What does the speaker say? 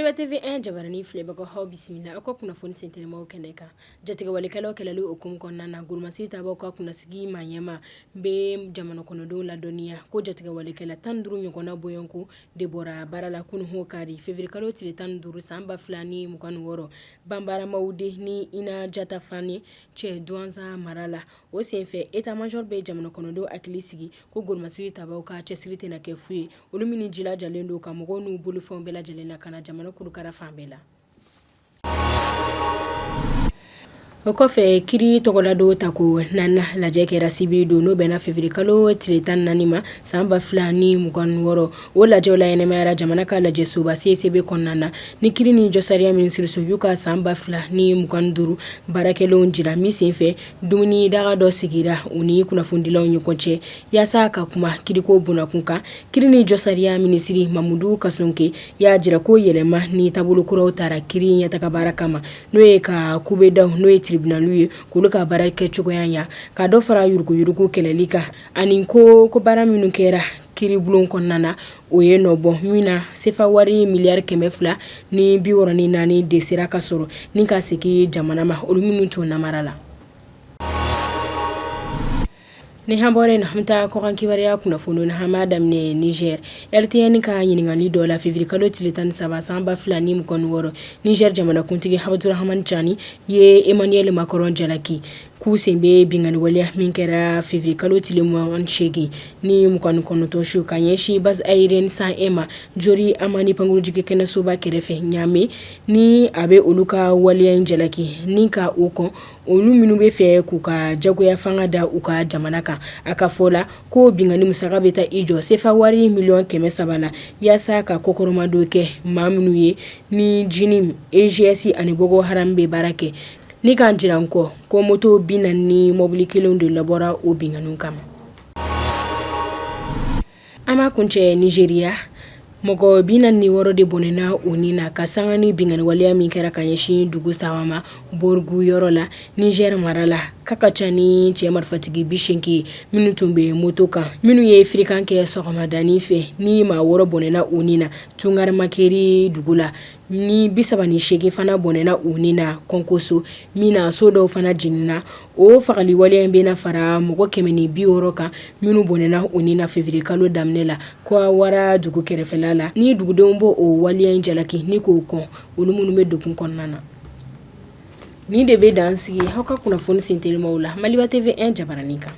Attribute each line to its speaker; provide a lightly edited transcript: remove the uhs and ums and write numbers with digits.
Speaker 1: Maliba TV 1 jabarani filɛbagaw, aw bisimila aw ka kunnafoni sentelimaw kɛnɛ kan. Jatigɛwalekɛlaw kɛlɛli hukumu kɔnɔna na, golomasigi tabaw ka kunnasigi maa ɲɛmaa bɛ jamana kɔnɔdenw ladɔnniya ko jatigɛwalekɛla 15 ɲɔgɔnna bɔɲɔgɔnko de bɔra baara la kunun kari février kalo tile 15 san 2026, Banbaramaw de ni Ina Jata Fane cɛ Duwanza mara la. O senfɛ, état major bɛ jamana kɔnɔdenw hakili sigi ko golomasigi tabaw ka cɛsiri tɛna kɛ fu ye, olu minnu jilajalen don ka mɔgɔw n'u bolofɛnw bɛɛ lajɛlen lakana jamana kurukara fan bɛɛ la. O kɔfɛ, kiri tɔgɔladon tako naaninan lajɛ kɛra sibiri don, n'o bɛnna février kalo tile 14 ma san 2026. O lajɛw laɲɛnamayara jamana ka lajɛsoba CICB kɔnɔna na, ni kiri ni jɔsariya minisiriso y'u ka san 2025 baarakɛlenw jira min senfɛ, dumuni daga dɔ sigira u ni kunnafonidilaw ɲɔgɔn cɛ yaasa ka kuma kiriko bunakun kan. Kiri ni jɔsariya minisiri Mamudu Kasɔnke y'a jira ko yɛlɛma ni taabolo kuraw tara kiri ɲɛtaga baara kama, n'o ye ka kubedaw, n'o ye tribunaliw ye, k'olu ka baara kɛ cogoya ɲɛ, ka dɔ fara yuruguyurugu kɛlɛli kan, ani ko baara minnu kɛra kiribulon kɔnɔna na, o ye nɔ bɔ min na, sefa wari miliyari 264 de sera ka sɔrɔ ni ka segin jamana ma, olu minnu tun namara la. Ni an bɔra yen, an bɛ taa kɔkan kibaruya kunnafoni na. An b'a daminɛ Niger. RTN ka ɲininkali dɔ la février kalo tile 13 san 2026, Niger jamanakuntigi Abdurahmani Tiani ye Emmanuel Macron jalaki k'u sen bɛ binkanni waleya min kɛra février kalo tile 28 ni 29 su ka ɲɛsin base aérienne 101 ma Jori Hamani pankurunjigin kɛnɛsoba kɛrɛfɛ Niamey, ni a bɛ olu ka waleya in jalaki ni ka o kɔn olu minnu bɛ fɛ k'u ka jagoya fanga da u ka jamana kan. A ka fɔ la ko binkanni musaka bɛ taa i jɔ sefa wari miliyɔn 300 la yaasa ka kɔkɔrɔmadon kɛ maa minnu ye ni JNIM, EIGS ani Boko Haram bɛ baara kɛ, ni k'a jira n kɔ ko moto 40 ni mɔbili kelen de labɔra o binkanniw kama. An b'a kuncɛ Nizeriya. Mɔgɔ 46 de bɔnɛna u ni na ka sanga ni binkanni waleya min kɛra ka ɲɛsin dugu saba ma Borgu yɔrɔ la, Niger mara la, k'a ka ca ni cɛ marifatigi 80 ye minnu tun bɛ moto kan, minnu ye firikan kɛ sɔgɔmadanin fɛ, ni maa 6 bɔnɛna u ni na Tungar Makeri dugu la, ni 38 fana bɔnɛna u ni na Kɔnkoso min na, so dɔw fana jenina. O fagali waleya in bɛna fara mɔgɔ 160 kan minnu bɔnɛna u ni na février kalo daminɛ la Kawara dugu kɛrɛfɛla la, ni dugudenw b'o o waleya in jalaki ni k'o kɔn olu minnu bɛ dugu kɔnɔna na. Nin de bɛ dan sigi aw ka kunnafoni sentelimaw la Maliba TV 1 jabaranin kan.